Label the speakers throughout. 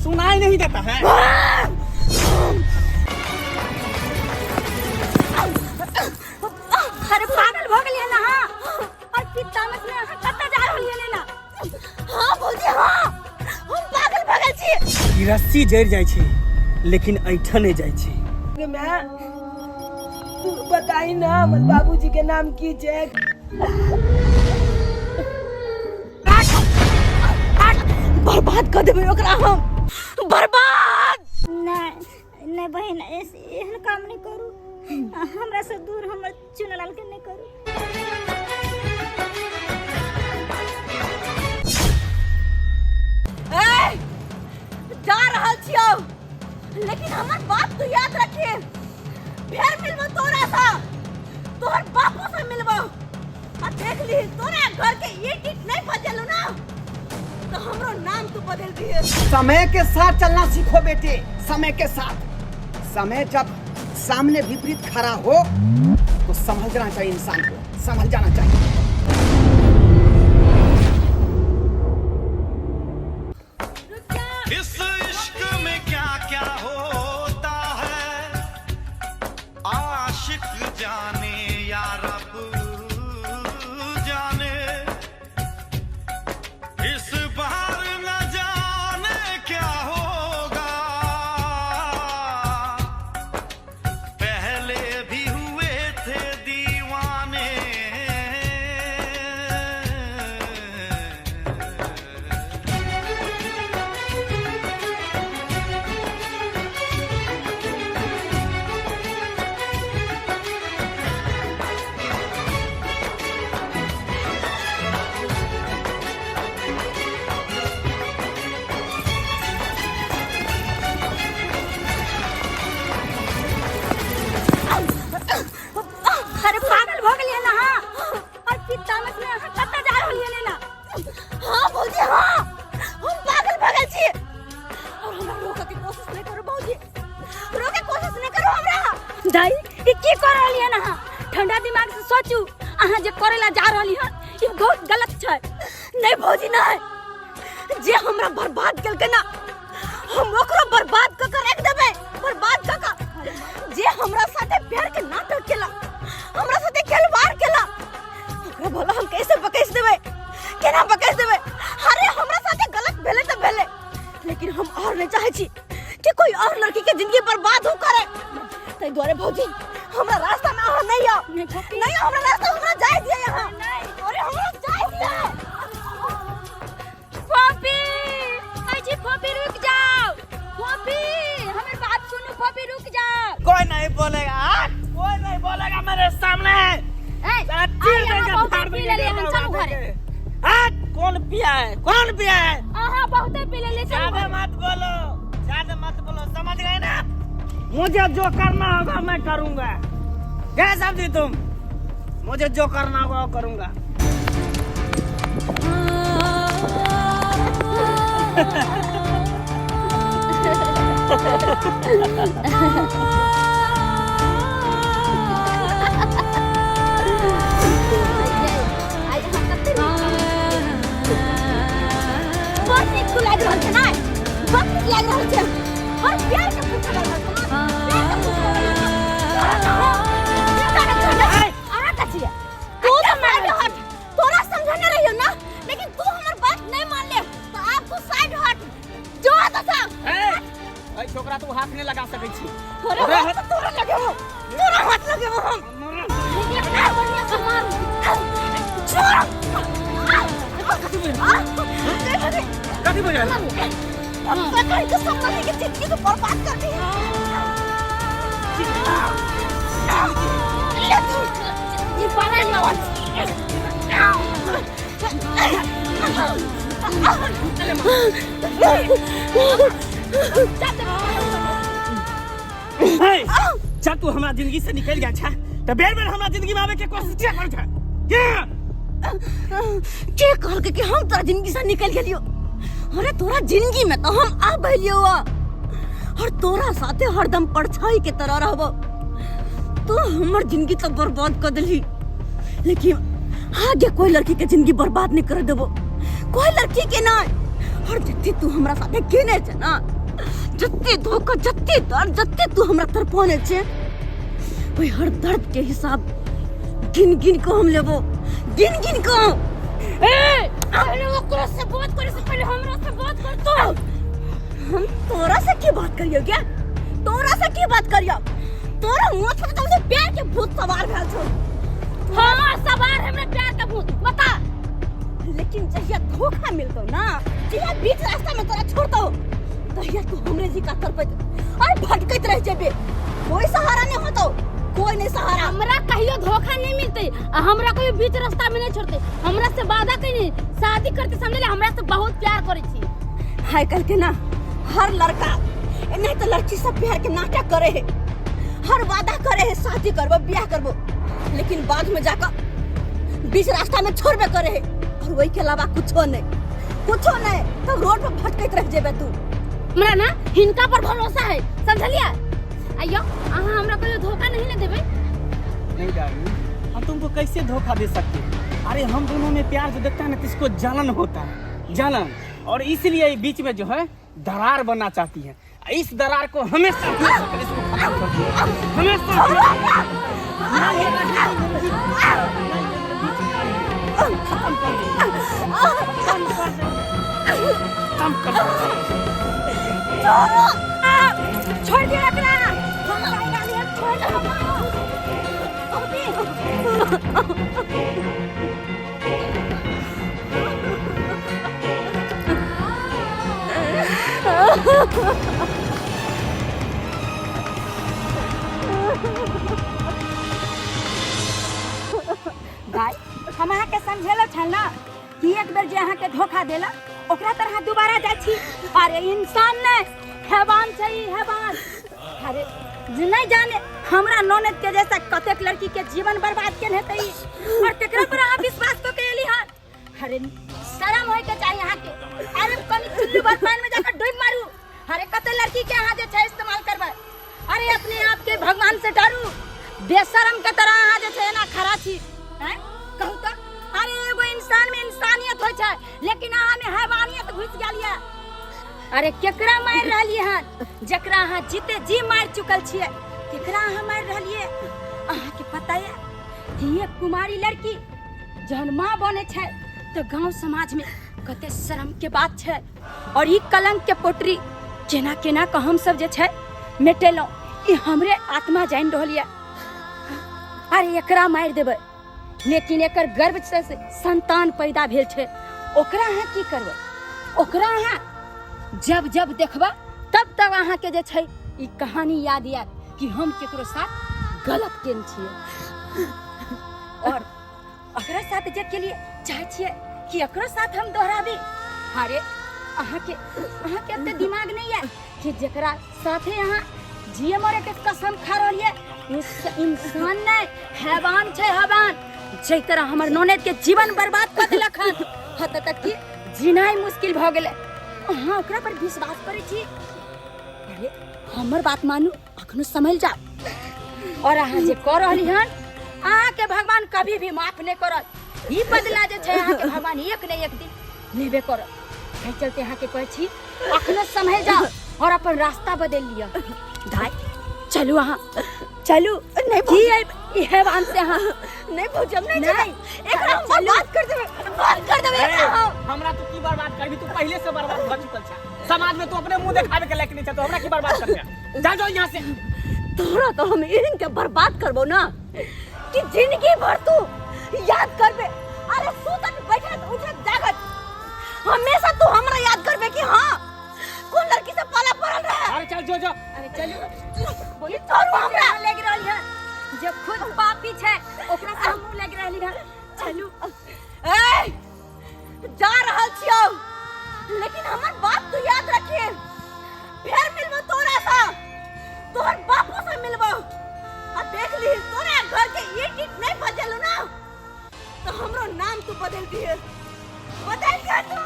Speaker 1: सुनाई नहीं देता है।
Speaker 2: अरे पागल भ गेलियै ना अहाँ? और पित्ता में से अहाँ कतऽ जा रहलियै ने? हाँ भौजी, हाँ, हम पागल भऽ गेल छी।
Speaker 1: ई रस्सी जरि जाइ छै लेकिन ऐठन नहि जाइ छै।
Speaker 3: गे माय, तू बताई ना हमर बाबूजी के नाम की छै?
Speaker 2: बर्बाद कऽ देबै ओकरा हम, बर्बाद।
Speaker 4: नहीं नहीं बहन, एहन काम नहीं करू, हमरा से दूर हमर चुनलाल के नहीं करू।
Speaker 2: ए, जा रहल छियौ, लेकिन हमर बात तू याद रखिए। फेर मिलबो तोरा सा, तोहर बापो से मिलबो। आ देख ली, तोरा घर के ईट ईट नहीं बदलू ना तो हमरो नाम तू बदल दिए।
Speaker 5: समय के साथ चलना सीखो बेटे, समय के साथ। समय जब सामने विपरीत खड़ा हो तो संभल जाना चाहिए इंसान को, संभल जाना चाहिए।
Speaker 6: इस इश्क में क्या क्या होता है, आशिक जाने या रब जाने। इस बार न जाने क्या होगा, पहले भी हुए थे दीवाने।
Speaker 2: अरे पागल भ गेलियै ना अहाँ? और पित्ता में से अहाँ कतऽ जा रहलियै ने? हाँ भौजी, हाँ, हम पागल भऽ गेल छी। और हमरा रोकऽ के कोशिश नहि करू भौजी, रोके के कोशिश नहि करू हमरा।
Speaker 4: दाई, ई की कर रहलियै हन अहाँ? ठंडा दिमाग से सोचू, अहाँ जे करे ला जा रहली हन ई बहुत गलत छै।
Speaker 2: नहीं भौजी नहीं, जे हमरा बर्बाद केलकै ना हम ओकरो बर्बाद कऽ के राखि देबै, बर्बाद कऽ के। जे हमरा साथे प्यार के नाटक केला, हमरा साथे खिलवाड़ केला, ओकरा भला हम कैसे बकैस देबै, केना बकैस देबै? अरे हमरा साथे गलत भेलै तऽ भेलै, लेकिन हम और नहीं चाहै छी कि कोई और लड़की के जिंदगी बर्बाद हो करे। ताहि दुआरे भौजी, हमरा रास्ता में अहाँ नहीं आओ, नहीं आओ हमरा रास्ता, हमरा जाय दिया यहाँ। अरे हमरा जाय दिया।
Speaker 4: फोफी, कहै छी फोफी रुक जाओ। फोफी, हमर बात सुनू, फोफी रुक जाओ।
Speaker 1: कोई नहीं बोलेगा, हाँ? कोई नहीं बोलेगा मेरे सामने।
Speaker 4: ए,
Speaker 1: साला
Speaker 4: आइ
Speaker 1: चीर
Speaker 4: अहाँ
Speaker 1: देंगे,
Speaker 4: बहुते
Speaker 1: फाड़
Speaker 4: पी
Speaker 1: देंगे,
Speaker 4: लेलियै हन, चलू
Speaker 1: बर्बाद
Speaker 4: घरे।
Speaker 1: देंगे। हाँ? कौन पिया है, कौन पिया है?
Speaker 4: अहाँ बहुते पी लेलियै, चलू
Speaker 1: ज्यादा
Speaker 4: घरे।
Speaker 1: मत बोलो, ज्यादा मत बोलो, समझ गए ना? मुझे जो करना होगा मैं करूंगा। क्या समझी तुम? मुझे जो करना होगा वो करूंगा।
Speaker 4: आइ अहाँ कते नीक
Speaker 2: बड़ नीक लागि रहल छै नै, बड़ नीक लागि रहल छै। और प्यार के पूछे लागि रहल छै ना, प्यार के पूछे लागि रहल छै। अहाँ कथी छियै? तू तो मार हट, तोरा समझने रहियो ना, लेकिन तू हमर बात नहीं मान ले तो आब तू साइड हट जो तो सा।
Speaker 1: ए, छोकरा, तू हाथ नहीं लगा सकै छी।
Speaker 2: अरे हाथ तो तोरा लगे हो, तोरा हाथ लगे हो हम।
Speaker 4: इतना बढ़िया से मारू।
Speaker 2: छोड़।
Speaker 1: कथी बुझल?
Speaker 2: पकड़ के सब लड़की के जिंदगी को बर्बाद कर दी। ले तू।
Speaker 4: ई पागल
Speaker 1: हे, जब तू हमरा जिंदगी से निकल गया छा तो बेर बेर हमरा जिंदगी में आवे के कोशिश किया करै छा? के
Speaker 2: के कहलकै कि हम तोरा जिंदगी से निकल गेलियो? अरे तोरा जिंदगी में तो हम आ भइलियो और तोरा साथे हरदम परछाई के तरह रहबो। तू हमर जिंदगी तो बर्बाद कर देली, लेकिन आगे कोई लड़की के जिंदगी बर्बाद नहीं कर देबो, कोई लड़की के ना। और जत्ती तू हमरा साथे केने छै ना, जत्ती धोखा, जत्ती दर्द, जत्ती तू हमरा तड़पौने छै, ओहि हर दर्द के हिसाब गिन गिन के हम लेबो, गिन गिन के।
Speaker 4: ए, पहले ओकरा से बात करे से पहले हमरा से बात कर तू।
Speaker 2: हम तोरा से की बात करियो क्या? तोरा से की बात करियो? तोरा मुंह पर तो प्यार के भूत सवार भेल छौ।
Speaker 4: हाँ सवार हमरा प्यार के भूत बता।
Speaker 2: लेकिन जहिया धोखा मिलतो ना, जहिया बीच रास्ता में तोरा छोड़तो, तहिया तू हमरे जी का तरपैत और भटकैत रह जेबे। कोई सहारा नहीं होतो, कोई नहीं सहारा।
Speaker 4: हमरा कहियो धोखा नहीं मिलते आ हमरा कहियो बीच रास्ता में नहीं छोड़ते। हमरा से वादा कइनी शादी करते समझले, हमरा से बहुत प्यार करे छी।
Speaker 2: हाय कल के ना हर लड़का नहीं तो लड़की सब प्यार के नाटक करे है, हर वादा करे है शादी करबो ब्याह करबो, लेकिन बाद में जाकर बीच रास्ता में छोड़बे करे है और वही के अलावा कुछो नहीं, कुछो नहीं। तब रोड पर भटकैत रह जेबे तू।
Speaker 4: हमरा ना हिनका पर भरोसा है समझलिया। आइयो अहाँ हमरा कहियो धोखा नहीं ना देबे।
Speaker 1: नहीं डार्लिंग, हम तुमको कैसे धोखा दे सकते हैं? अरे हम दोनों में प्यार जो देखता है ना तो इसको जलन होता है, जलन, और इसलिए ये बीच में जो है दरार बनना चाहती है। इस दरार को हमेशा इसको खत्म कर दिया, हमेशा। खत्म कर दिया, खत्म कर दिया।
Speaker 2: छोड़ दिया एकरा, हम नहीं रहली, छोड़ दे।
Speaker 7: भाई हम अहाँके समझेलो छल ना कि एक बेर जे अहाँके धोखा देलक ओकरा तरह दोबारा जाइ छी। अरे इंसान नहि हैवान छै ई, हैवान। अरे जे नहीं जाने हमरा ननद के जैसा कतेक लड़की के जीवन बर्बाद केने हेतै ई, और तेकरा पर अहाँ विश्वास कऽ के एली हन। अरे शरम होय के चाही अहाँके। अरे कनि चुल्लू भर पानि में जाकर डूब मारू। अरे कते लड़की के अहाँ जे छै इस्तेमाल करबै। अरे अपने आप के भगवान से डरू। बेशरम के तरह अहाँ जे छै एना खड़ा छी हैं कहू तऽ। अरे एगो इंसान में इंसानियत होइ छै, लेकिन अहाँ में हैवानियत घुसि गेल ये। अरे केकरा मारि रहलियै हन? जकरा अहाँ जीते जी मारि चुकल छियै केकरा अहाँ मारि रहलियै? अहाँके पता ये कि एक कुमारी लड़की जहन माँ बनै छै तऽ गांव समाज में कते शर्म के बात छै। और ई कलंक के पोटरी केना केना के हम सब जे छै मेटेलहुँ, ई हमरे आत्मा जानि रहल ये। अरे एकरा मारि देबै, लेकिन एकर गर्भ से संतान पैदा भेल छै, ओकरा अहाँ की करबै? ओकरा अहाँ जब जब देखबै तब तब अहाँके जे छै ई कहानी याद आयत कि हम केकरो साथ गलत केने छियै। और ओकरा साथ जे केलिए चाहै छियै कि एकरो साथ हम दोहराबी। अरे अहाँके अहाँके एते दिमाग नहीं है कि जकरा साथे अहाँ जिए मरे के कसम खा रहलियै ओ इंसान नहीं हैवान छै, हैवान। जै तरह हमर ननद के जीवन बर्बाद कऽ देलक हन, हत तक कि जीनाइ मुश्किल भऽ गेलै। अहाँ ओकरा पर विश्वास करै छी? अरे हमर बात मानू, अखनो संभलि जाउ। और अहाँ जे कऽ रहली हन अहाँके भगवान कभी भी माफ नहि करत। ई बदला जे छै अहाँके भगवान एक ने एक दिन लेबे करत। एहि चलते अहाँके कहै छी अखनो संभलि जाउ और अपन रास्ता बदलि लिअ। दाइ चलू अहाँ चलू।
Speaker 2: नहीं
Speaker 7: की ई हैवान से अहाँ
Speaker 2: नहीं भौजी, हम नहीं
Speaker 7: नहीं।
Speaker 2: जेबै। एकरा हम बर्बाद कर देबै, बर्बाद कर देबै एकरा हम।
Speaker 1: हमरा तू की बर्बाद करबी? तू पहले से बर्बाद भऽ चुकल छै। समाज में तू अपने मुंह देखावे के लायक नहीं छै, तो हमरा की बर्बाद करबे? जा जाओ यहाँ से।
Speaker 2: तोरा तो हम एहन के बर्बाद करबो ना कि जिंदगी भर तू याद करबे। अरे सुतत बैठत उठत जागत हमेशा तू हमरा याद करबे कि हाँ कौन लड़की से पाला पड़ल रहे।
Speaker 1: अरे चल जो जो।
Speaker 7: अरे चलू
Speaker 2: बोली तोरू हमरा
Speaker 7: लग रहल है जे खुद पापी छै ओकरा से हमहूँ लग रहली है। चलू।
Speaker 2: ए जा रहल छियौ, लेकिन हमर बात तू याद रखिए। फेर मिलबो तोरा सा, तोहर बापो से मिलबो। आ देख ली तोरा घर के ईट ईट नहीं बदलू ना तो हमरो नाम तू बदल दिए, बदल दिए तू।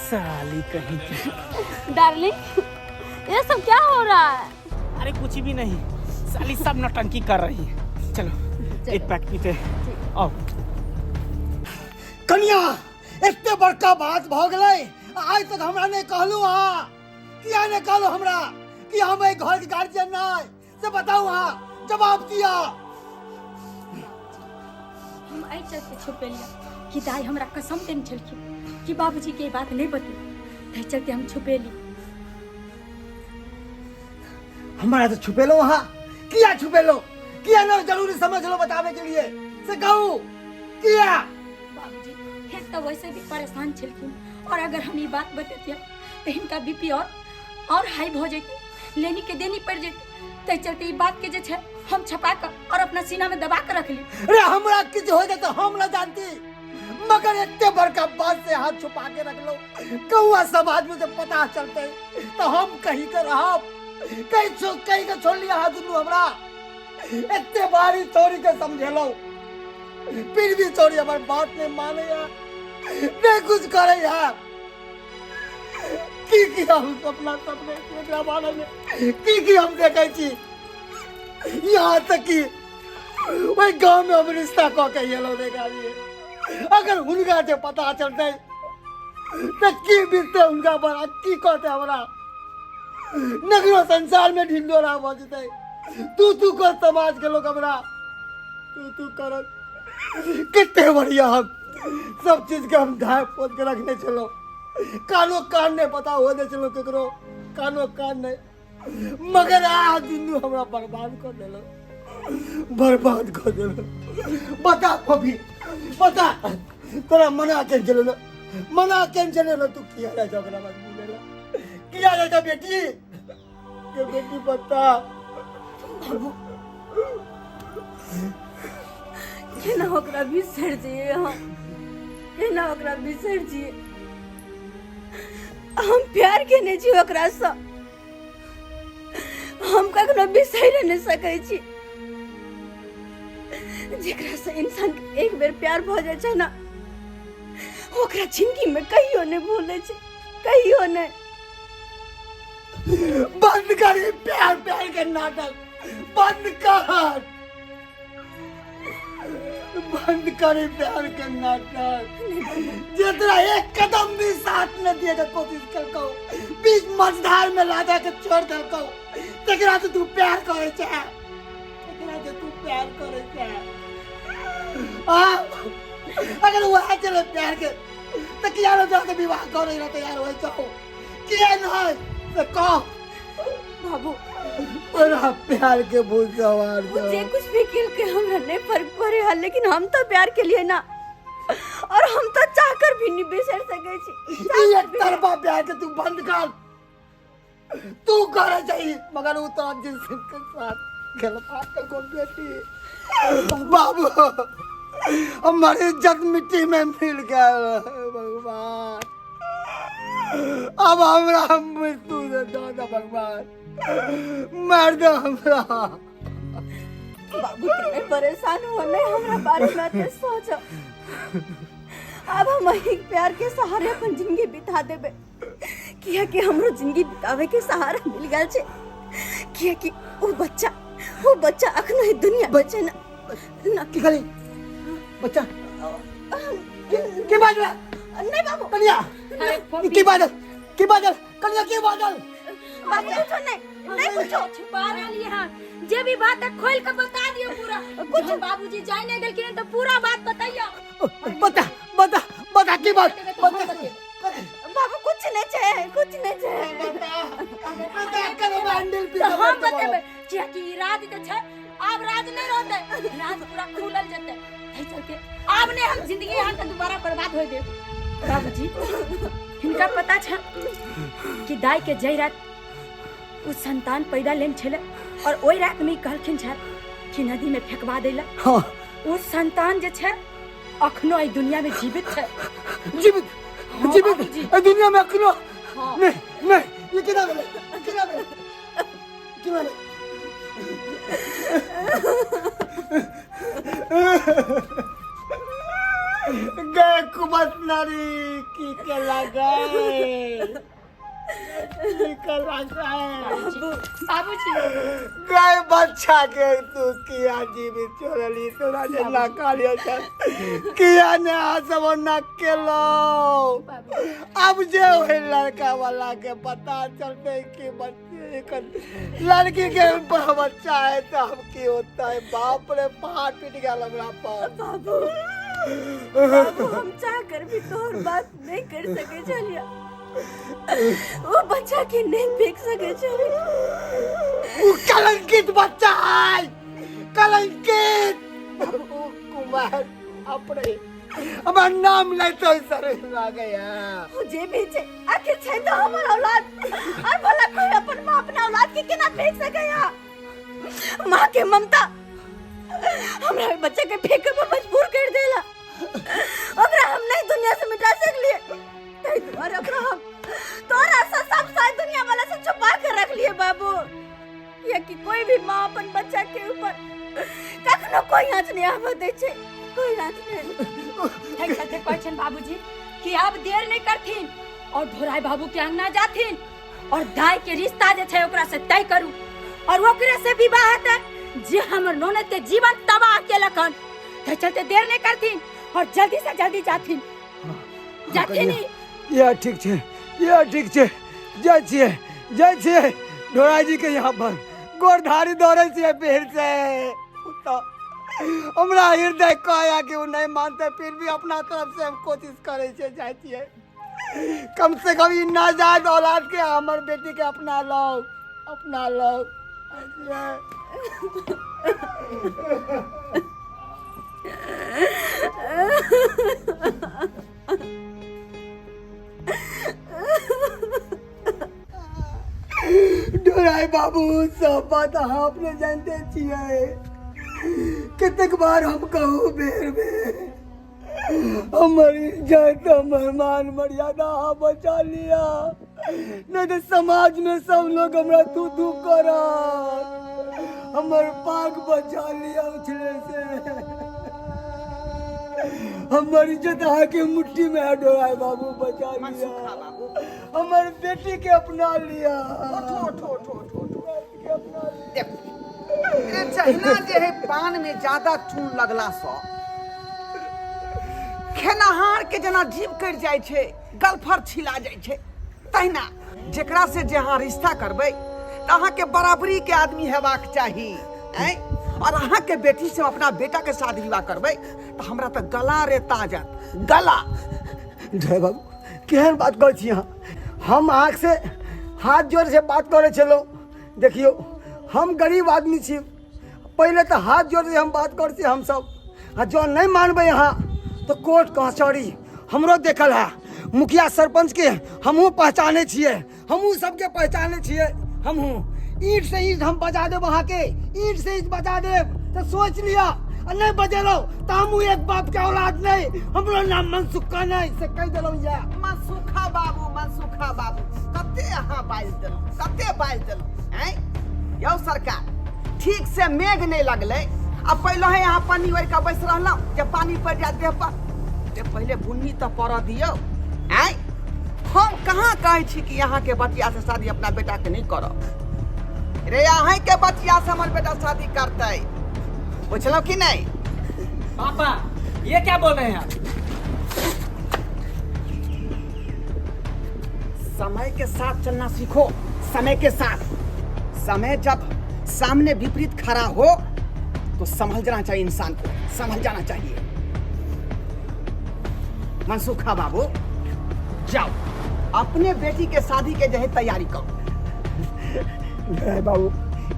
Speaker 1: साली कहीं की।
Speaker 4: डार्लिंग ये सब क्या हो रहा है?
Speaker 1: अरे कुछ भी नहीं, साली सब नौटंकी कर रही है। चलो एक पैक पीते हैं। आओ
Speaker 8: कनिया एते बड़का बात भऽ गेलै आइ तक हमरा नहीं कहलू अहाँ। किया नहीं कहलू हमरा कि हम एहि घर के गार्जियन नहीं, से बताऊ अहाँ, जवाब दिया।
Speaker 7: हम एहि चलते छुपेलियै कि दाई हमरा कसम देने छलखिन कि बाबूजी के ई बात नहीं बतेबै, ताहि चलते हम छुपेली।
Speaker 8: हमारा तो छुपेलो वहाँ, किया छुपेलो? किया ना जरूरी समझ लो बतावे के लिए, से कहू किया?
Speaker 7: बाबूजी एक तो वैसे भी परेशान छलखिन, और अगर हम ई बात बतेतियै तो हिनका बीपी और हाई भ जैते, लेनी के देनी पड़ जैते, ताहि चलते ई बात के जे छै हम छपा के और अपना सीना में दबा के रखली।
Speaker 8: अरे हमरा किछु हो जाए तो हम न जानती, मगर एते बड़का बात से हाथ छुपा के रख लो, कौआ समाज में जब पता चलते तो हम कहीं के रहब, कहीं के छोड़ लिया हाथ दुनू हमरा। एते बारी छोड़ी के समझेलो, फिर भी छोड़ी हमार बात नहीं माने यार, नहीं कुछ करे यार। की की हम सपना सपने एकरा बारे में की की हम देखे छी, यहाँ तक कि ओहि गांव में हम रिश्ता कऽ के एलहुँ देखा लिए। अगर हुनका जे पता चलते तऽ की बीतते हुनका पर आ की कहते हमरा, नगरो संसार में ढिंडोरा भऽ जेतै। तू तू कर समाज के लोग हमरा तू तू करत। कते बढ़िया हम सब चीज के हम ढाँप पोत के रखने छलहुँ, कानो कान नहीं पता हो दे छलहुँ केकरो, कानो कान नहीं, मगर आ दुनू हमरा बर्बाद कर देलक, बर्बाद कर देलक। बता पपी, बता तोरा मना के चलो ना, मना के चलो ना, तू किया रह जा ओकरा बाद मिलेला किया रह जा बेटी के बेटी बता।
Speaker 2: बाबू केना ओकरा बिसरि जइयै हम, केना ओकरा बिसरि जइयै? हम प्यार केने छी ओकरासँ, हम कखनो बिसरि नहि सकै छी। जेकरासँ इंसान के एक बेर प्यार भऽ जाइ छै ने, ओकरा जिंदगी में कहियो नहि भूलै छै, कहियो नहि।
Speaker 8: बंद कर ई प्यार प्यार के नाटक, बंद कर, बंद कर ई प्यार के नाटक। जितना एक कदम भी साथ न दिए के कोशिश कलकौ, बीच मझधार में लादा के छोड़ देलकौ, तकरा से तू प्यार करे चाहे, तकरा से तू प्यार करे चाहे। आ अगर वह चले प्यार के तो किया न जाके विवाह करे ला तैयार होय छौ, किया नहीं से कह।
Speaker 2: बाबू
Speaker 8: बड़ा प्यार के भूत सवार
Speaker 2: वो जे कुछ भी किल के हमरा नहीं फर्क पड़े है, लेकिन हम तो प्यार के लिए ना, और हम तो चाहकर भी नहीं बिसर सके छी।
Speaker 8: ई एक तरफा प्यार के तू बंद कर, तू करे चाहिए, मगर वो तो जिस के साथ खिलवाड़ कर को बेटी। बाबू हमारी इज्जत मिट्टी में मिल गया भगवान, अब हमरा मृत्यु दे दो भगवान, मार दो हमरा।
Speaker 2: बाबू तुम्हें परेशान हो नहीं हमरा बारे में मत सोचो, अब हम एक प्यार के सहारे अपन जिंदगी बिता देबे, किया कि हमरो जिंदगी बितावे के सहारा मिल गेल छे, किया कि वो बच्चा अखनो ही दुनिया बचे ना ना।
Speaker 8: की खाली बच्चा के बाजल
Speaker 2: नहीं बाबू
Speaker 8: कन्या की बाजल, की बाजल कन्या, की बाजल?
Speaker 2: बाबू कुछो नहीं, नहीं कुछो
Speaker 4: छुपा रहली हां, जे भी बात है खोल के बता दियो पूरा। कुछ बाबूजी जाय नहीं गेलखिन तो पूरा बात बताइयो।
Speaker 8: बता बता बता की बात, बता
Speaker 2: बाबू कुछ नहीं चाहे, कुछ नहीं चाहे।
Speaker 8: बता करो हैंडल पे
Speaker 4: तो हम बतेबे, किया कि राज जे छै आब राज नहीं रहते, राज पूरा खुलल जेते, एहि चलते आब नहीं हम जिंदगी अहाँ के दोबारा बर्बाद होय देब। बाबूजी हिनका पता छै कि दाई के जय रात उ संतान पैदा लेने छलै और ओहि रात में कहलखिन छल कि नदी में फेंकवा देला।
Speaker 8: हाँ।
Speaker 4: उ संतान जे छै अखनो एहि दुनिया में जीवित छै।
Speaker 8: जीवित?
Speaker 4: हाँ,
Speaker 8: जीवित
Speaker 4: बाबूजी।
Speaker 8: एहि दुनिया में अखनो?
Speaker 4: हाँ।
Speaker 8: नहीं नहीं, ये केना भेलै, केना भेलै, केना भेलै? गए कुबत नारी की के लगे। निकल रखा है।
Speaker 4: बाबूजी।
Speaker 8: गाय बच्चा के तू किया जीवित छोड़ली? तोरा जे ना कहलियो छल किया ने अहाँ सब ओना केलौ? अब जे ओहि लड़का वाला के पता चलते कि बच्चे एकर लड़की के बच्चा है तो हम की होता है? बाप रे, पहाड़ टूट गया हमरा पर।
Speaker 2: बाबू, बाबू, हम चाह कर भी तोहर बात नहीं कर सके छलिया। वो बच्चा के नहीं फेंक सके छलिया।
Speaker 8: वो कलंकित बच्चा है, कलंकित। वो कुमार अपने हमार नाम लेते सर लागे है।
Speaker 2: वो जे भी छे आखिर छे तो हमर औलाद, और भला कोई अपन माँ अपना औलाद के केना फेंक सके या? माँ के ममता हमरा ओहि बच्चा के फेंके पर मजबूर कर देला। ओकरा हम नहीं दुनिया से मिटा सकलिए, ताहि दुआरे ओकरा हम तोरा से सब सारी दुनिया वाला से छुपा के रख लिए बाबू। या कि कोई भी माँ अपन बच्चा के ऊपर कखनो कोई आँच नहीं आबऽ दै छै, कोई आँच नहीं।
Speaker 7: ताहि चलते कहै छनि बाबूजी कि आब देर नहीं करथिन और ढोराई बाबू के अंगना जाथिन और दाई के रिश्ता जे छै ओकरा से तय करू और ओकरे से विवाह हेतै जे हमर ननद के जीवन तबाह केलक हन। ताहि चलते देर नहीं करथिन और जल्दी से जल्दी जाथिन, जाथिन ही।
Speaker 8: यह ठीक छै, यह ठीक छै। जाइ छियै, जाइ छियै ढोराई जी के यहाँ पर गोरधारी दौड़ै छियै फिर से। तऽ हमरा हृदय कहया कि ओ नहीं मानते, फिर भी अपना तरफ से हम कोशिश करै छियै। जाइ छियै, कम से कम ई नाजायज औलाद के हमर बेटी के अपना लो, अपना लो। डोराई बाबू, सब बात अहाँ अपने जानते छियै। कतेक बार हम कहू बेर बेर, हमर इज्जत हमर मान मर्यादा अहाँ बचा लिया, नहीं तो समाज में सब लोग हमरा थू थू करत। हमर पाग बचा लिया उछले से, हमर इज्जत अहाँ के मुट्ठी में है डोराई बाबू, बचा लिया।
Speaker 5: मनसुखा बाबू,
Speaker 8: हमर बेटी के अपना लिया।
Speaker 5: उठो उठो उठो उठो उठो।
Speaker 8: बेटी के अपना लिया।
Speaker 5: देखो रे, जहिना जे है पान में ज्यादा चून लगला सँ खेनहार के जेना जीभ कटि जाइ छै, गलफर छिला जाइ छै, तहिना जेकरा से जे अहाँ रिश्ता करबै तऽ अहाँके बराबरी के आदमी हेबाक चाही। आँय, और अहाँके बेटी से अपना बेटा के शादी विवाह करबै तऽ हमरा तऽ गला रेता जायत, गला।
Speaker 8: जय बाबू, केहन बात करै छी अहाँ? हम अहाँके से हाथ जोड़ से बात करै छलहुँ। देखियौ, हम गरीब आदमी छी, पहिले तऽ हाथ जोड़ से हम बात करै छी हमसब, आ जँ नहि मानबै अहाँ तऽ कोर्ट कचहरी हमरो देखल है, मुखिया सरपंच के हमहूँ पहचानै छियै, हमहूँ सबके पहचानै छियै। हमहूँ ईंट से ईंट हम बजा देब अहाँके, ईंट से ईंट बजा देब तऽ सोचि लिअ। आ नहि बजेलहुँ तऽ हमहूँ एक बाप के औलाद नहि, हमरो नाम मनसुखा नहि, से कहि देलहुँ। यऽ
Speaker 5: मनसुखा बाबू, मनसुखा बाबू, कते अहाँ बाजि देलहुँ, कते बाजि देलहुँ। आँय यौ सरकार, ठीक से मेघ नहि लगलै आ पहिले ही अहाँ पन्नी ओढ़ि कऽ बैस रहलहुँ जे पानि पड़ि जायत देह पर। जे पहिले बुन्नी तऽ पड़ऽ दियौ। आँय, हम कहाँ कहै छी कि अहाँके बचिया से शादी अपना बेटाके नहि करब। रे, अहाँके बचिया से हमर बेटा शादी करतै, बुझलहुँ कि नहि?
Speaker 1: पापा, ये क्या बोल रहे हैं आप?
Speaker 5: समय के साथ चलना सीखो, समय के साथ। समय जब सामने विपरीत खड़ा हो तो संभल जाना चाहिए इंसान को, संभल जाना चाहिए। मनसुखा बाबू, जाओ अपने बेटी के शादी के जो है तैयारी करो।
Speaker 8: जय बाबू,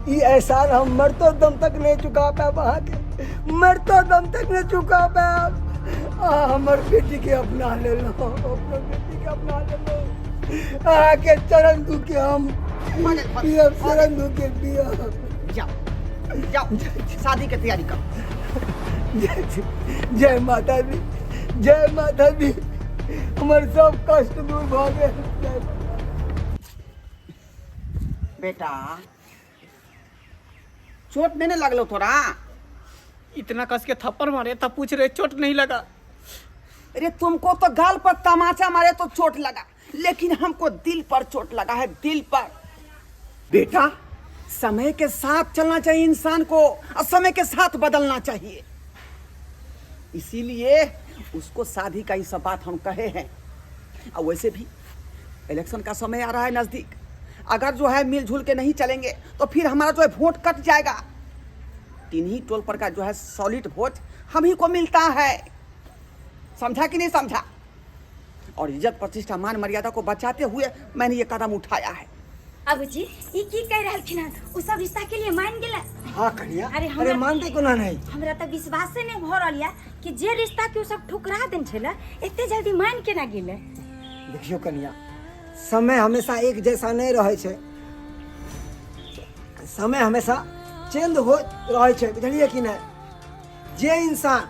Speaker 8: ई एहसान हम मरतो दम तक नहीं चुका पाएब अहाँके, मरतो दम तक नहीं चुका पाएब। अहाँ हमर बेटी के अपना लेलहुँ, अपना बेटी के अपना लेलहुँ। अहाँके चरण धू के हम पियब, चरण धू के पियब।
Speaker 5: जाओ जाओ, शादी के तैयारी करो।
Speaker 8: जय जय माता दी, जय माता दी, हमर सब कष्ट दूर भऽ गेल। जय माता दी।
Speaker 5: बेटा, चोट नहीं ना लगलो तोरा?
Speaker 1: इतना कस के थप्पड़ मारे तब पूछ रहे चोट नहीं लगा?
Speaker 5: अरे तुमको तो गाल पर तमाचा मारे तो चोट लगा, लेकिन हमको दिल पर चोट लगा है, दिल पर। बेटा, समय के साथ चलना चाहिए इंसान को और समय के साथ बदलना चाहिए। इसीलिए उसको शादी का ये सब बात हम कहे हैं। और वैसे भी इलेक्शन का समय आ रहा है नज़दीक, अगर जो है मिलजुल के नहीं चलेंगे तो फिर हमारा जो है वोट कट जाएगा। तीन ही टोल पर का जो है सॉलिड वोट हम ही को मिलता है, समझा कि नहीं समझा? और इज्जत प्रतिष्ठा मान मर्यादा को बचाते हुए मैंने ये कदम उठाया है।
Speaker 7: बाबूजी, ई की कह रहलखिन हन? उ सब रिश्ता के लिए मान गेला?
Speaker 8: हाँ कन्या।
Speaker 7: अरे
Speaker 8: अरे
Speaker 7: हमरा
Speaker 8: मानते कोना नहीं।
Speaker 7: हमरा तऽ विश्वासे नहि भऽ रहल यऽ कि जे रिश्ता के उ सब ठुकरा देने छलै एते जल्दी मान केना गेलै।
Speaker 8: देखियो कन्या, समय हमेशा एक जैसा नहीं रहै छै, समय हमेशा चेंज हो रहै छै, बुझलियै कि नहि? जे इंसान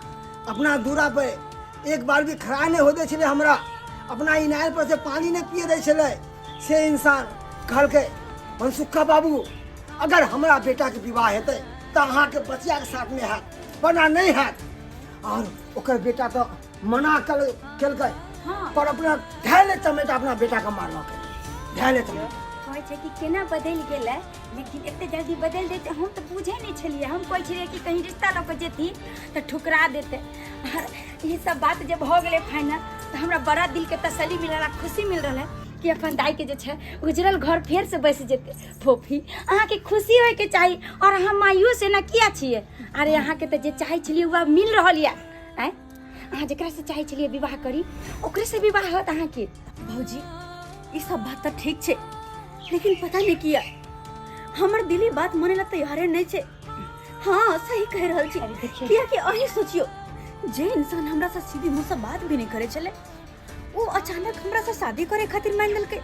Speaker 8: अपना दूरा पर एक बार भी खड़ा नहि हो दै छलै, हमरा अपना इनार पर से पानी नहि पिए दै छलै, से इंसान कहलकै मनसुखा बाबू अगर हमरा बेटाके विवाह हेतै तऽ अहाँके बचियाके साथ नहि हैत, वरना नहि हैत। और ओकर बेटा तऽ मना केलकै, पर अपना धैले चमेटा अपना बेटाके मारलकै, धैले चमेटा।
Speaker 7: कहै छै कि केना बदलि गेलै, लेकिन एते जल्दी बदलि जेतै हम तऽ बुझै नहि छलियै। हम कहै छलियै कि कहीं रिश्ता लऽ कऽ जेथिन तऽ ठुकरा देतै। आर ई सब बात जे भऽ गेलै फाइनल तऽ हमरा बड़ा दिलके तसल्ली मिलल आ खुशी मिल रहल है कि अपन दाइके जे छै उजरल घर फेरसँ बसि जेतै। फोफी, अहाँके खुशी होइके चाही और अहाँ मायूस एना किया छियै? अरे अहाँके तऽ जे चाहै छलियै ओ आब मिल रहल यऽ। आँय, अहाँ जकरासँ चाहै छलियै विवाह करी ओकरेसँ विवाह होत अहाँके।
Speaker 2: भौजी, ई सब बात तऽ ठीक छै, लेकिन पता नहीं किया हमर दिली बात माने ला तैयारे नहीं छै। हाँ सही कह रहल छी, किया कि अहीं सोचियो जे इंसान हमरा से सीधी मुंह से बात भी नहीं करे छले वो अचानक हमरा से शादी करे खातिर मान लेलकै।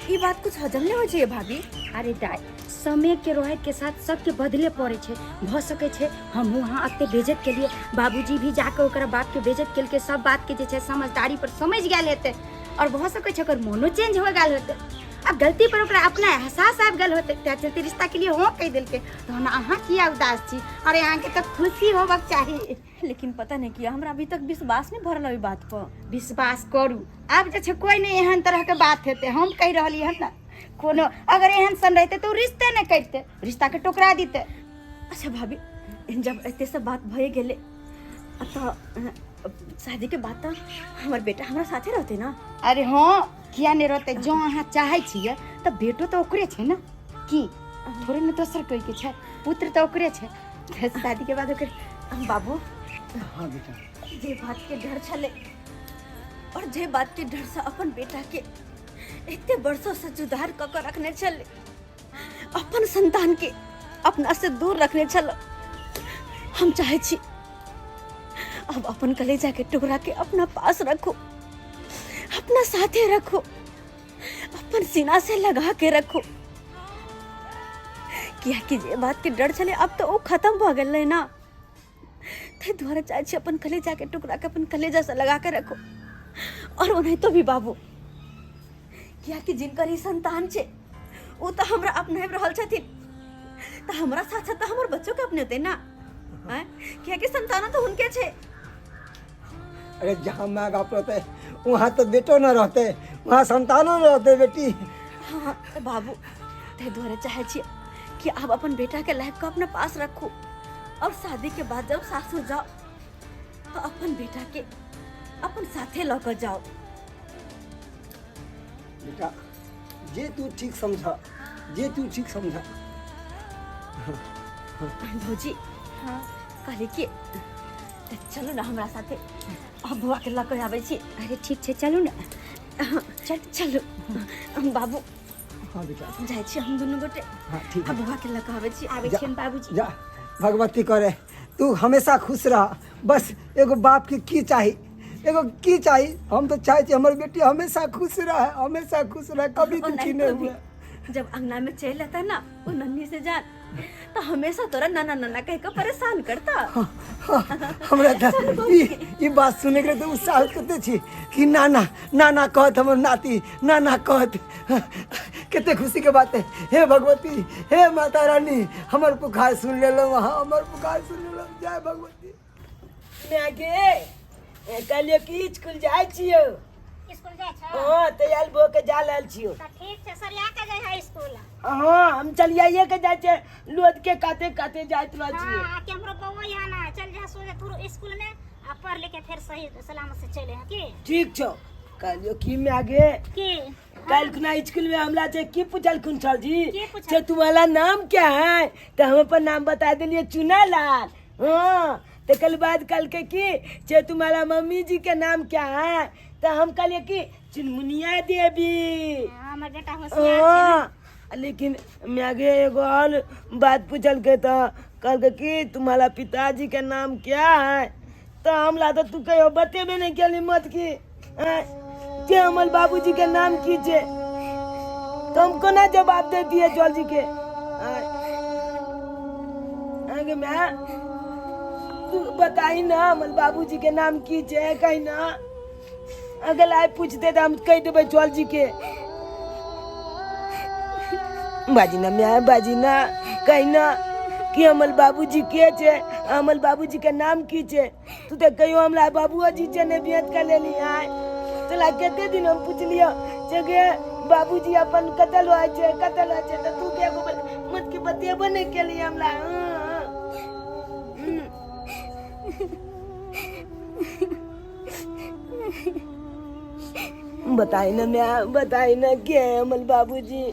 Speaker 2: ई बात कुछ हजम नहीं होइ छै भाभी।
Speaker 7: अरे दाई, समय के रोहत के साथ सबके बदले पड़े छै। भऽ सकै छै हमहूँ अहाँ एते बेइज्जत केलियै, बाबूजी भी जाके ओकरा बाप के बेइज्जत केलकै, सब बात के जे छै समझदारी पर समझि गेल हेतै और भऽ सकै छै ओकर मोनो चेंज हो गेल हेतै आ गलती पर ओकरा अपना एहसास आबि गेल होतै, तैं चलते रिश्ता के लिए हाँ कहि देलकै। तहन अहाँ किया उदास छी? अरे अहाँके तऽ खुशी होबक चाही।
Speaker 2: लेकिन पता नहीं किया हमरा अभी तक विश्वास नहीं भरल ओहि बात पर।
Speaker 7: विश्वास करू, आब जे छै कोई नहीं एहन तरह के बात हेतै, हम कहि रहली हन ना। कोनो अगर एहन सन रहते तऽ ओ रिश्ते नहि करिते, रिश्ता के टुकरा दिते।
Speaker 2: अच्छा भाभी, जब एते सब बात भए गेलै तऽ शादी के बाद तऽ हमर बेटा हमरा साथे रहते ना?
Speaker 7: अरे हाँ, किया नहीं रहते? जो अहाँ चाहै छियै तऽ बेटो तऽ ओकरे छै ना, की थोड़े ने दोसर कोई के छै, पुत्र तऽ ओकरे छै। तऽ शादी के बाद ओकर
Speaker 2: बाबू।
Speaker 8: हाँ बेटा।
Speaker 2: जे बात के डर छलै और जे बात के डर से अपन बेटा के एते वर्षों से जुदार कऽ के रखने छलै, अपन संतान के अपना से दूर रखने छल, हम चाहे छी अब अपन कलेजा के टुकड़ा के अपना पास रखो, अपना साथे रखो, अपन सीना से लगा के रखो। कियाकि जे बात के डर छलै अब तो वो खत्म भऽ गेलै ना, ताहि दुआरे चाहै छी अपन कलेजा के टुकड़ा के अपन कलेजा से लगा के रखो। और ओनाहितो भी बाबू, कियाकि जिनकर ई संतान छै ओ तऽ हमरा अपनाबि रहल छथिन, तऽ हमरा साथ साथ तऽ हमर बच्चो के अपनेतै ना, आँय? कियाकि संतानो तऽ हुनके छै।
Speaker 8: अरे जहाँ माय बाप रहते वहाँ तो बेटो न रहते, वहाँ संतानो न रहते बेटी।
Speaker 2: हाँ तऽ बाबू, ताहि दुआरे चाहै छियै कि आब अपन बेटा के लाइफ के अपना पास रखू और शादी के बाद जब सासुर जाओ तो अपन बेटा के अपन साथे लऽ कऽ जाओ।
Speaker 8: बेटा, जे तू ठीक समझा, जे तू ठीक समझा।
Speaker 2: भौजी, हाँ कहली कि तऽ चलू ने हमरा साथे, अब बौआ के लऽ कऽ आबै छी।
Speaker 7: अरे ठीक छै, चलू ने।
Speaker 2: चल चलू बाबू।
Speaker 8: हाँ बेटा।
Speaker 2: जाइ छी हम दुनू गोटे।
Speaker 8: हाँ ठीक
Speaker 2: आ
Speaker 8: है।
Speaker 2: बौआ के लऽ कऽ आबै छी।
Speaker 7: आबै
Speaker 8: जा।
Speaker 7: छियनि बाबूजी।
Speaker 8: जा, भगवती करे तू हमेशा खुश रह। बस एगो बाप के की चाही, एगो की चाही, हम तो चाहे छी हमर बेटी हमेशा खुश रहे, हमेशा खुश रहे, कभी
Speaker 2: और
Speaker 8: दुखी
Speaker 2: नहीं
Speaker 8: नहीं
Speaker 2: तो भी
Speaker 8: हुए।
Speaker 2: जब अंगना में चल आता ना वो नन्ही से जान तो हमेशा तोरा नाना नाना कह के परेशान करता।
Speaker 8: हमरा तऽ ई ई बात सुने के तऽ उत्साह कते छी कि नाना नाना कहत हमर नाती, नाना कहत, कते खुशी के बात है। हे भगवती, हे माता रानी, हमर पुकार सुन लेलहुँ अहाँ, हमर पुकार सुन लेलहुँ, जय भगवती।
Speaker 3: माय गे, कहलियौ कि स्कूल जाइ छियौ?
Speaker 7: स्कूल जाइ
Speaker 9: जाइ छौ
Speaker 3: हाँ तैयार भऽ के जा रहल छियौ।
Speaker 9: तऽ ठीक छै, सरिया के जाइ स्कूल।
Speaker 3: हाँ, हम चलियाइए के जाइ छै, लोद के काते काते जाइत रहल छियै।
Speaker 9: हाँ, आ केम्हरो बौआ यहाँ ना चल जा सोझे तू स्कूल में आ पढ़ लिख के फेर सही सलामत से चले हैं की।
Speaker 3: ठीक छौ। कहलियो की में आगे
Speaker 9: की
Speaker 3: कल खुना स्कूल में हमरा से की पूछलखुन सर जी
Speaker 9: की पूछल?
Speaker 3: से तुम्हारा नाम क्या है, तो हम अपन नाम बता दिलिए चुना लाल। हाँ, तो कल बाद कल के की से तुम्हारा मम्मी जी के नाम क्या है, तो हम कहलिए कि चुनमुनिया देवी।
Speaker 9: हाँ, हमर बेटा होशियार छै।
Speaker 3: हाँ, लेकिन मैं आगे एगो और बात पूछल के तो कहल के कि तुम्हारा पिताजी के नाम क्या है, तो हमरा तो तू कहियो बतेबे नहीं केली मत की आँय, के हमर बाबूजी के नाम की छे, तो हम कोना जवाब दे दिए जल जी के। आँय, आगे मैं तू बताई ना हमर बाबूजी के नाम की छे, कही ना। अगर आइ पूछते तो हम कह देबै जल जी के। बाजी ना मैं बाजी ना कही ना कि हमर बाबूजी के छे, हमर बाबूजी के नाम की छे। तू तो कहियो हमरा बाबूओ जी से नहीं भेंट कर लेली आय। तोला कते दिन हम पुछलियो जे गे बाबूजी अपन कतल होइ छै कतल होइ छै, तो तू के एगो मत के बतेबो नहीं केली हमरा। हाँ, हाँ। बताई ना मैं बताई ना के है हमर बाबूजी,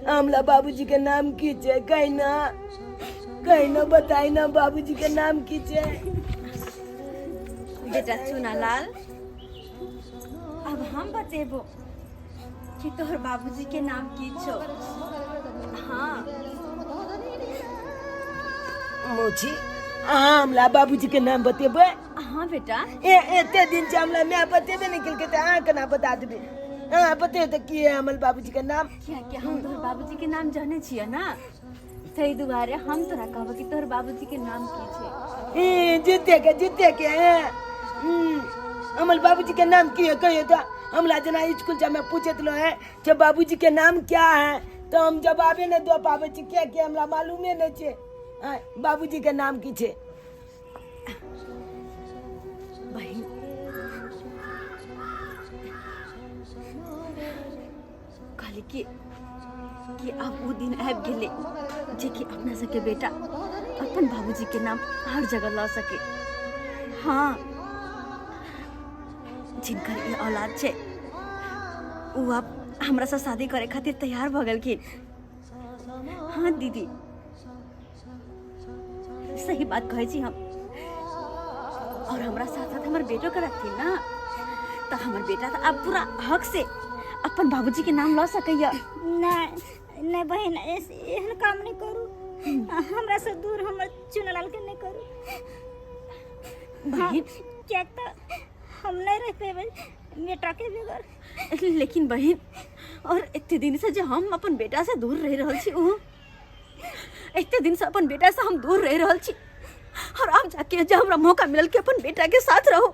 Speaker 3: हमला बाबूजी के नाम की छे, कही ना कही ना बताई ना बाबूजी के नाम की छे।
Speaker 2: बेटा चुनालाल, अब हम बतेबो कि तोहर बाबूजी के नाम की छो। हाँ
Speaker 3: मौसी, अहाँ हमला बाबूजी के नाम बतेबै?
Speaker 2: हाँ बेटा।
Speaker 3: ए एते दिन से हमला my बतेबे नहीं केलकै तऽ अहाँ केना बता देबै? अहाँ बतेबै तऽ की है हमर बाबूजी के नाम?
Speaker 2: कियाकि हम तोहर बाबूजी के नाम जानै छियै ना, ताहि दुआरे हम तोरा कहबो कि तोहर बाबूजी के नाम की छै।
Speaker 3: ए जीते के जीते के हैं। हमर बाबूजी के नाम की है कहियो तऽ। हमला जेना स्कूल से हमें पूछैत रहे है जे बाबूजी के नाम क्या है, तो हम जवाबे नहीं दऽ पाबै छी, कियाकि हमरा मालूमे नहीं छै बाबूजी के नाम की छै।
Speaker 2: बहिन कहली कि आब ओ दिन आबि गेलै जे कि अपना सबके बेटा अपन बाबूजी के नाम हर जगह लऽ सके। हाँ, जिनकर ई औलाद छै ओ आब हमरा से शादी करे खातिर तैयार भऽ गेलखिन। हाँ दीदी, सही बात कहै छी हम। और हमरा साथ साथ हमर बेटो के रखथिन ना, तऽ हमर बेटा तऽ आब पूरा हक से अपन बाबूजी के नाम लऽ सकैया।
Speaker 9: नहीं नहीं बहन, एहन काम नहीं करू, हमरा से दूर हमर चुनलाल के नहीं करू
Speaker 2: बहिन।
Speaker 9: किया तऽ हम नहीं रह पेबै बेटा के बगैर।
Speaker 2: लेकिन बहिन, और एते दिन से जे हम अपन बेटा से दूर रह रहल छी, उ एते दिन से अपन बेटा से हम दूर रह रहल छी, और आब जाके जब हमरा मौका मिलल कि अपन बेटा के साथ रहो,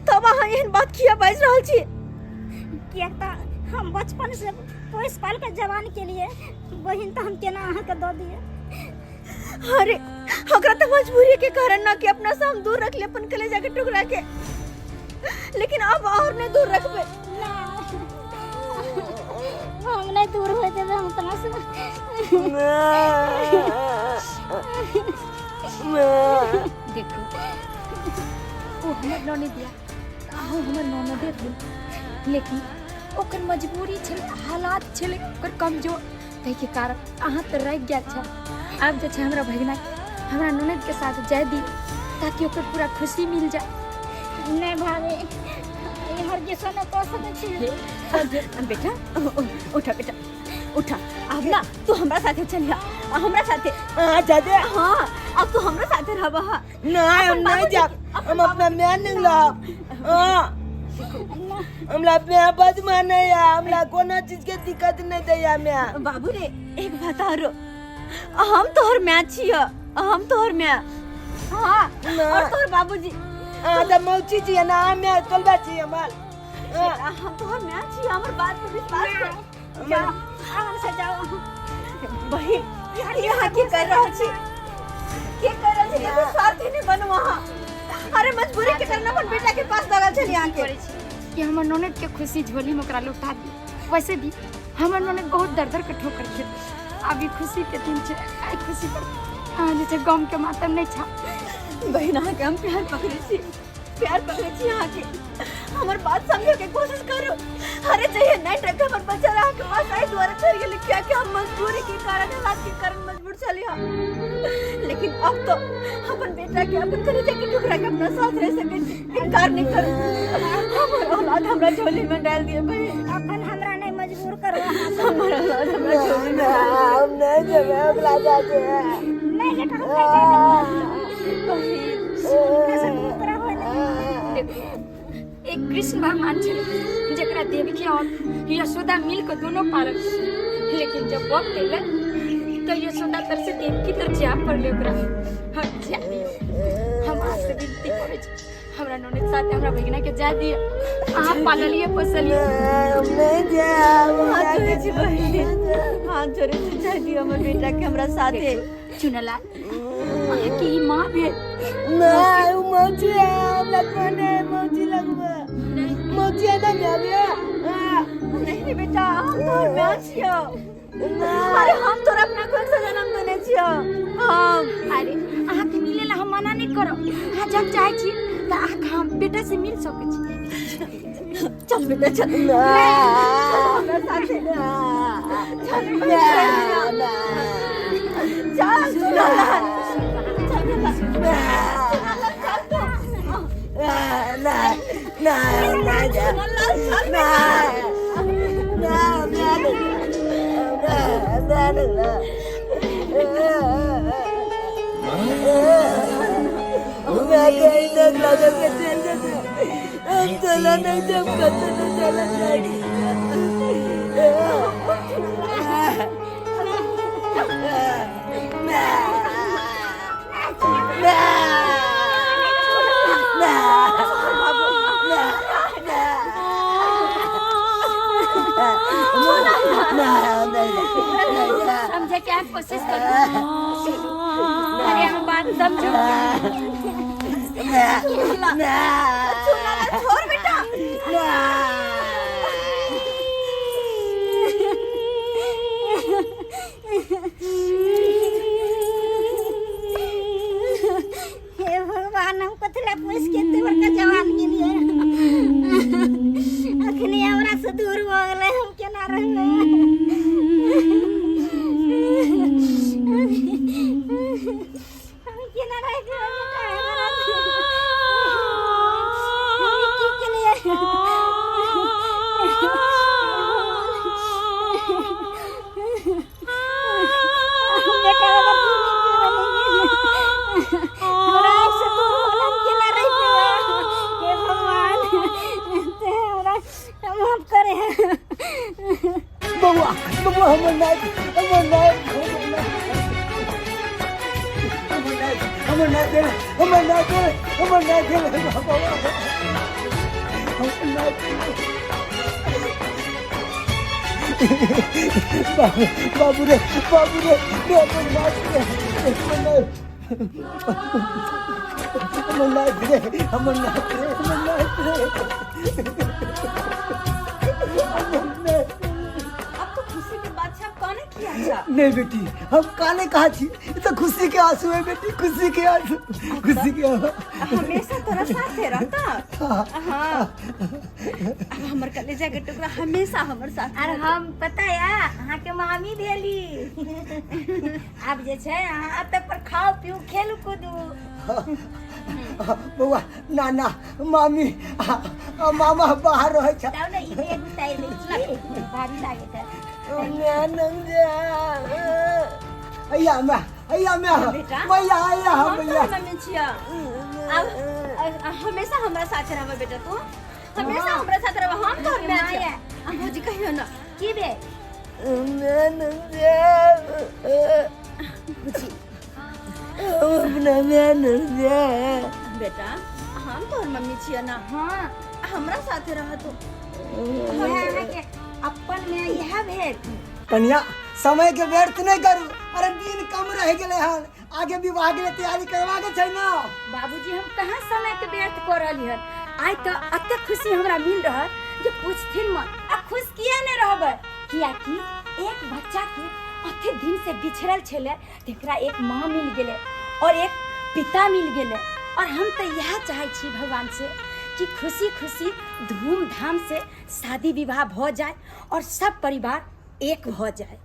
Speaker 2: तब अहाँ एहन बात किया बाजि रहल छी?
Speaker 9: किया तऽ हम बचपन से पोस पाल के जवान के लिए बहिन, तऽ हम केना अहाँके दऽ दिए?
Speaker 2: अरे ओकरा तऽ मजबूरी के कारण ना कि अपना से हम दूर रख ले अपन कलेजा के टुकड़ा के, लेकिन अब और नहीं दूर रखबे।
Speaker 9: हम नहीं दूर हो जेबै हम तना से।
Speaker 7: देखू, ओ हमर ननद या अहूँ हमर ननदे भेल, लेकिन ओकर मजबूरी छलै, हालात छलै ओकर कमजोर, ताहिके कारण अहाँ तऽ रहि गेल छल। आब जे छै हमरा भगिनाके हमरा ननदके साथ जाय दी ताकि ओकर पूरा खुशी मिल जाए।
Speaker 9: नहीं भाभी, ई हरगिज नहि कऽ सकै छी।
Speaker 2: बेटा उठा, बेटा उठा, अब ना तू हमरा साथे चलिया, हमरा साथे।
Speaker 3: हाँ जादे।
Speaker 2: हाँ, अब तू हमरा साथे रहबा। हाँ
Speaker 3: नहीं, हम नहीं जाब, हम अपना मैं नहीं रहब। हाँ, हमरा अपने बद माने या हमरा कोनो चीज के दिक्कत नहीं दैया मैं।
Speaker 2: बाबू रे, एक बात आरो, हम तोहर my छियो, हम तोहर my. हाँ, और तोहर बाबूजी।
Speaker 3: हाँ तो मौसी जी है ना, मैं तोलबा छी हमार।
Speaker 2: हाँ, हम तोहर my छी, हमर बात पे विश्वास कर।
Speaker 9: जाओ आराम से जाओ।
Speaker 2: बहिन, यहाँ की कर रहल छी, की कर रहल छी? देखो, स्वार्थी नहीं बनू वहाँ। अरे मजबूरी के कारण अपन बेटा के पास दगल छली यहाँ के।
Speaker 4: कि हमर ननद के खुशी झोली में ओकरा लौटा दी। वैसे भी हमर ननद बहुत दर दर के ठोकर खेल। अभी खुशी के दिन छै, आइ खुशी पर अहाँ जे छै गम के मातम नहीं छा।
Speaker 2: बहिन अहाँके हम प्यार पकड़ै छी, प्यार पकड़ै छी अहाँके। हमर बात समझे के कोशिश करू। अरे चाहिए नहीं टका हमर बच्चा अहाँके पास आइ दुआरे चलि गेलै कियाकि हम मजबूरी के कारण, हालात के कारण मजबूर छली हम। लेकिन अब तो अपन बेटा के अपन कलेजा के टुकड़ा के अपना साथ रह सकै छी, इनकार नहीं करू। हमर औलाद हमरा झोली में डाल दिए बहिन।
Speaker 9: अपन हमरा नहीं मजबूर करू अहाँ।
Speaker 2: हमर औलाद हमरा झोली में
Speaker 3: हम नहीं जेबै ओकरा साथे।
Speaker 9: नहीं बेटा, हम नहीं जेबै।
Speaker 2: बहिन
Speaker 9: हुनका से दूर रहू नहीं।
Speaker 4: देखो, एक कृष्ण भगवान छे जकरा देवकी और यशोदा मिल के दोनों पालल, लेकिन जब वक्त एलै तो यशोदा तर से देवकी तर जा पड़ले ओकरा। हम जा दियौ, हम अहाँ से विनती करै छी, हमरा ननद साथे हमरा भगिना के जा दिअ। अहाँ पाललियै पोसलियै।
Speaker 3: हम नहीं जायब।
Speaker 2: हाथ जोड़ै छी बहिन, हाथ जोड़ै छी, जा दियौ हमर बेटा के हमरा साथे।
Speaker 4: चुनलाल, अहाँके ई माँ भेल?
Speaker 3: नहीं, उ मौसी है, हमरा कोने मौसी लगबे। मौसी है ना जाबे?
Speaker 2: नहीं बेटा, हम तोहर माय छियौ। अरे हम तोरा अपना कोख से जन्म देने छियौ हम।
Speaker 4: अरे अहाँके मिले ला हम मना नहीं करब, अहाँ जब चाहै छी तऽ अहाँके हम बेटा से मिल सकै छी।
Speaker 2: चल बेटा चल, हमरा साथे चल, चल चुनालाल, चल बेटा चुनालाल, चल तू।
Speaker 3: चला नहीं जब कतनो चला जाए।
Speaker 4: समझे के अहाँ कोशिश करू। अरे हम बात समझू।
Speaker 2: चुनालाल छोड़ बेटा।
Speaker 9: हे भगवान, हम कथी ला पोस के एते बड़का जवान गेलियै? अखनी हमरा से दूर भऽ गेलै, हम केना रहबै? हम केना रहि जेबै बेटा? हम ई की केलियै? बेटा हमर हमरा से दूर हो गेलै, हम केना रहि पेबै? हे भगवान, ते हमरा माफ करे।
Speaker 8: बउआ बउआ, हमर नाक, हमर नाक, हमर नाक, हमर नाक दे, हमर नाक दे, हमर नाक दे बउआ, हमर नाक। बाबू बाबू रे, बाबू रे रे, हमर नाक रे, हमर नाक, हमर नाक रे, हमर नाक रे, हमर नाक रे, हमर नाक।
Speaker 2: अब तो खुशी के बात छै, अब काने किया छा?
Speaker 8: नहीं बेटी, हम काले कहा छी, ई तो खुशी के आंसू है बेटी, खुशी के आंसू, खुशी के आंसू।
Speaker 2: हमेशा तोरा साथे रहता। हाँ, अब हमर कलेजा के टुकड़ा हमेशा हमर साथ।
Speaker 7: आर हम पता या अहाँके मामी भेली। आब जे छै अहाँ एतऽ पर खाउ पीऊ खेलू कूदू।
Speaker 8: बौआ, ना ना, मामी आ, आ, मामा बाहर रहै छै।
Speaker 9: तब ने ई बेग उतारि दै छी, भारी लागैत है।
Speaker 8: अय्या मैं, अय्या मैं।
Speaker 2: बेटा।
Speaker 8: भैया अय्या।
Speaker 2: हम
Speaker 8: भैया
Speaker 2: तोहर मम्मी छियौ। अब हमेशा हमरा साथ रहबै बेटा, तू हमेशा हमरा साथ रहबै, हम तोहर माय छियौ। आ भौजी कहियो ना।
Speaker 9: की भेल?
Speaker 3: अपना मैं नहीं जाए।
Speaker 2: बेटा, हम तोहर मम्मी छियौ ना?
Speaker 7: हाँ।
Speaker 2: हमरा साथे रह तू।
Speaker 7: इएह अहाँके अपन में इएह भेल।
Speaker 8: कन्या, समय के व्यर्थ नहीं करू। अरे दिन कम रह गेलै हन, आगे विवाह के लिए तैयारी करवा के छै ना।
Speaker 7: बाबूजी, हम कहाँ समय के व्यर्थ कऽ रहली हन? आइ तऽ एतेक खुशी हमरा मिल रहल जे पूछथिन मत। आ खुश किया नहि रहबै, कियाकि एक बच्चा के अते दिन से बिछड़ल छलै तेकरा एक माँ मिल गेलै और एक पिता मिल गेलै। और हम तऽ इएह चाहै छी भगवान से कि खुशी खुशी धूमधाम से शादी विवाह भऽ जाए और सब परिवार एक भऽ जाए।